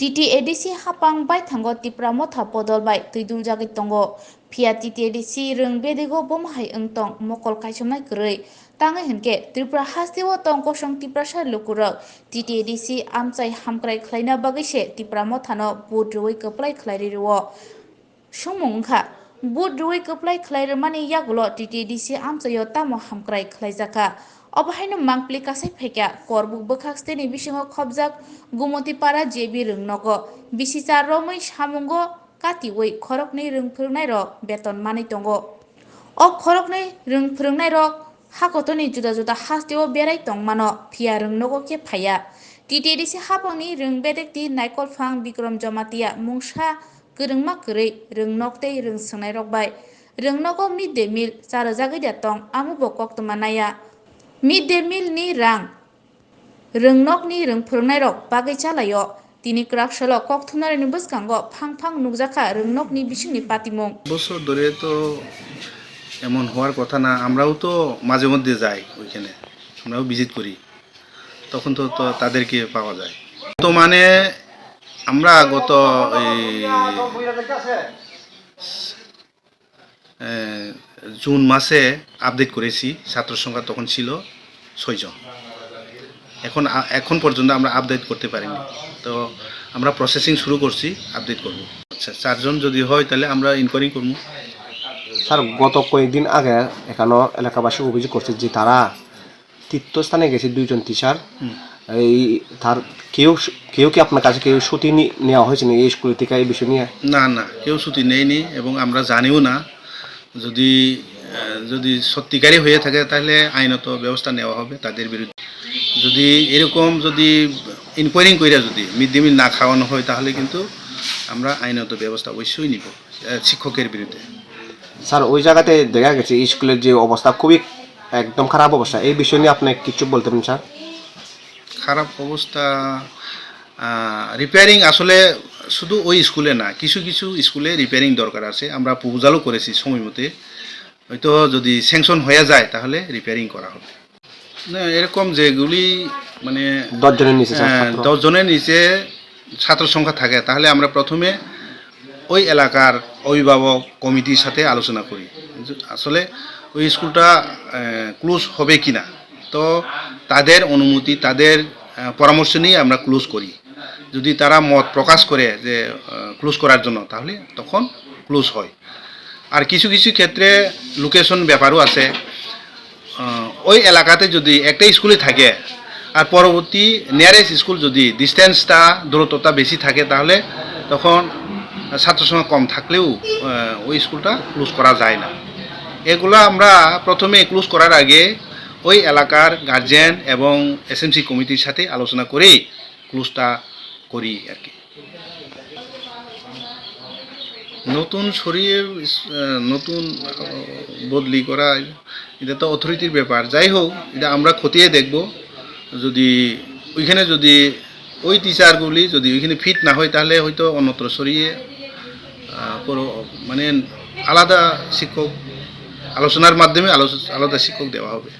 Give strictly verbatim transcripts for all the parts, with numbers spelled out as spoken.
T T A D C hapang baithango Tipra Motha bodol bai twi duljagwi tongo. Phiya T T A D C rwng bedego bomo hai wng tong mokol kaisomnai kwrwi. Tangwi hinkhe Tripura hasteo tong kosong Tiprasa lukurok T T A D C amchai hamkrai khlaina bagwi se Tipra Mothano vote rwui kwplai khlai ri rwo. Songmung wngkha, vote rwui kwplai khlai rwmani yagulo T T A D C amchaio tamo hamkrai khlaijakha. Obo haino mangpili kasai phaikha, Korbuk bwkhak steni bisingo khobjak Gumotipara J B rwngnogo bisi cha romwi samungo katiui khoroknwi rwng phwrwngnairok beton manwi tongo. O khoroknwi rwng phwrwngnairok hakotorni juda juda hasteo berai tongmano, phiya rwngnogo khe phaiya. T T A D C hapangni rwng bedekti Naikolphang Bikrom Jamatia mungsa kwrwngma kwrwi rwng nok tei rwng swngnairok bai rwng nogo mid day meal cha rwjagwi da tong, amo bo koktwma naiya. Mid day meal ni rang rwng nokni rwng phwrwngnairok bagwi chalaio. Tini kwrak salo kok thumnarokni bwskango phang phang nukjakha rwng nokni bisingni patimung. বছর ধরে তো এমন হওয়ার কথা না, আমরাও তো মাঝে মধ্যে যাই ওইখানে, আমরাও ভিজিট করি, তখন তো, তো তাদেরকে পাওয়া যায়। তো মানে আমরা গত এই, এ, জুন মাসে আপডেট করেছি, ছাত্র সংখ্যা তখন ছিল ছয়জন। এখন আ-, এখন পর্যন্ত আমরা আপডেট করতে পারিনি। তো আমরা প্রসেসিং শুরু করছি, আপডেট করব। আচ্ছা, চারজন যদি হয় তাহলে আমরা ইনকোয়ারি করবো। স্যার, গত কয়েকদিন আগে এখানো এলাকাবাসী অভিযোগ করছে যে তারা তীর্থস্থানে গেছে দুইজন টিচার। হুম। এই তার কেউ, কেউ কি আপনার কাছে কেউ ছুটি নি-, নেওয়া হয়েছে না এই স্কুল থেকে এই বিষয় নিয়ে? না, না, কেউ ছুটি নেয়নি এবং আমরা জানিও না। যদি, আহ, যদি সত্যিকারই হয়ে থাকে তাহলে আইনত ব্যবস্থা নেওয়া হবে তাদের বিরুদ্ধে। যদি এরকম যদি ইনকোয়ারি করে যদি মিড ডে মিল না খাওয়ানো হয় তাহলে কিন্তু আমরা আইনত ব্যবস্থা অবশ্যই নিব, আহ, শিক্ষকের বিরুদ্ধে। স্যার, ওই জায়গাতে দেখা গেছে স্কুলের যে অবস্থা খুবই একদম খারাপ অবস্থা, এই বিষয় নিয়ে আপনি কিছু বলতে পারেন স্যার? খারাপ অবস্থা, আহ, রিপেয়ারিং আসলে শুধু ওই স্কুলে না, কিছু কিছু স্কুলে রিপেয়ারিং দরকার আছে। আমরা প্রপোজালও করেছি সময় মতে, হয়তো যদি স্যাংশন হয়ে যায় তাহলে রিপেয়ারিং করা হবে। না, এরকম যেগুলি মানে, দশ জনের নিচে, স্যার, আহ, ছাত্র। দশ জনের নিচে ছাত্র সংখ্যা থাকে, তাহলে আমরা প্রথমে ওই এলাকার অভিভাবক কমিটির সাথে আলোচনা করি। আসলে ওই স্কুলটা, আহ, ক্লোজ হবে কি না, তো তাদের অনুমতি, তাদের, আহ, পরামর্শ নিয়ে আমরা ক্লোজ করি। যদি তারা মত প্রকাশ করে যে, আহ, ক্লোজ করার জন্য, তাহলে তখন ক্লোজ হয়। আর কিছু কিছু ক্ষেত্রে লোকেশন ব্যাপারও আছে। আহ, ওই এলাকাতে যদি একটা স্কুলে থাকে আর পরবর্তী নিয়ারেস্ট স্কুল যদি ডিস্টেন্সটা, দূরত্বটা বেশি থাকে, তাহলে তখন ছাত্র সংখ্যা কম থাকলেও, আহ, ওই স্কুলটা ক্লোজ করা যায় না। এগুলো আমরা প্রথমে ক্লোজ করার আগে ওই এলাকার গার্জিয়ান এবং এসএমসি কমিটির সাথে আলোচনা করেই ক্লোজটা করি আর কি। নতুন সরিয়ে ইস-, আহ, নতুন, আহ, বদলি করা, এটা তো অথরিটির ব্যাপার। যাই হোক, এটা আমরা খতিয়ে দেখব। যদি ওইখানে যদি ওই টিচারগুলি যদি ওইখানে ফিট না হয়, তাহলে হয়তো অন্যত্র সরিয়ে, আহ, কোনো মানে আলাদা শিক্ষক, আলোচনার মাধ্যমে আলোচ-, আলাদা শিক্ষক দেওয়া হবে।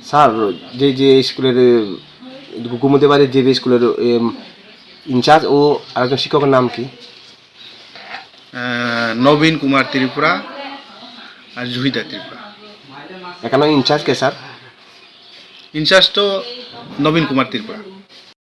স্যার, যে, যে স্কুলের, এ, গুমুদেবাড়ি জেবি স্কুলের, এম, ইনচার্জ ও আরেকজন শিক্ষকের নাম কি? আহ, নবীন কুমার ত্রিপুরা আর জুহিদা ত্রিপুরা। এখানে ইনচার্জ কে, স্যার? ইনচার্জ তো নবীন কুমার ত্রিপুরা।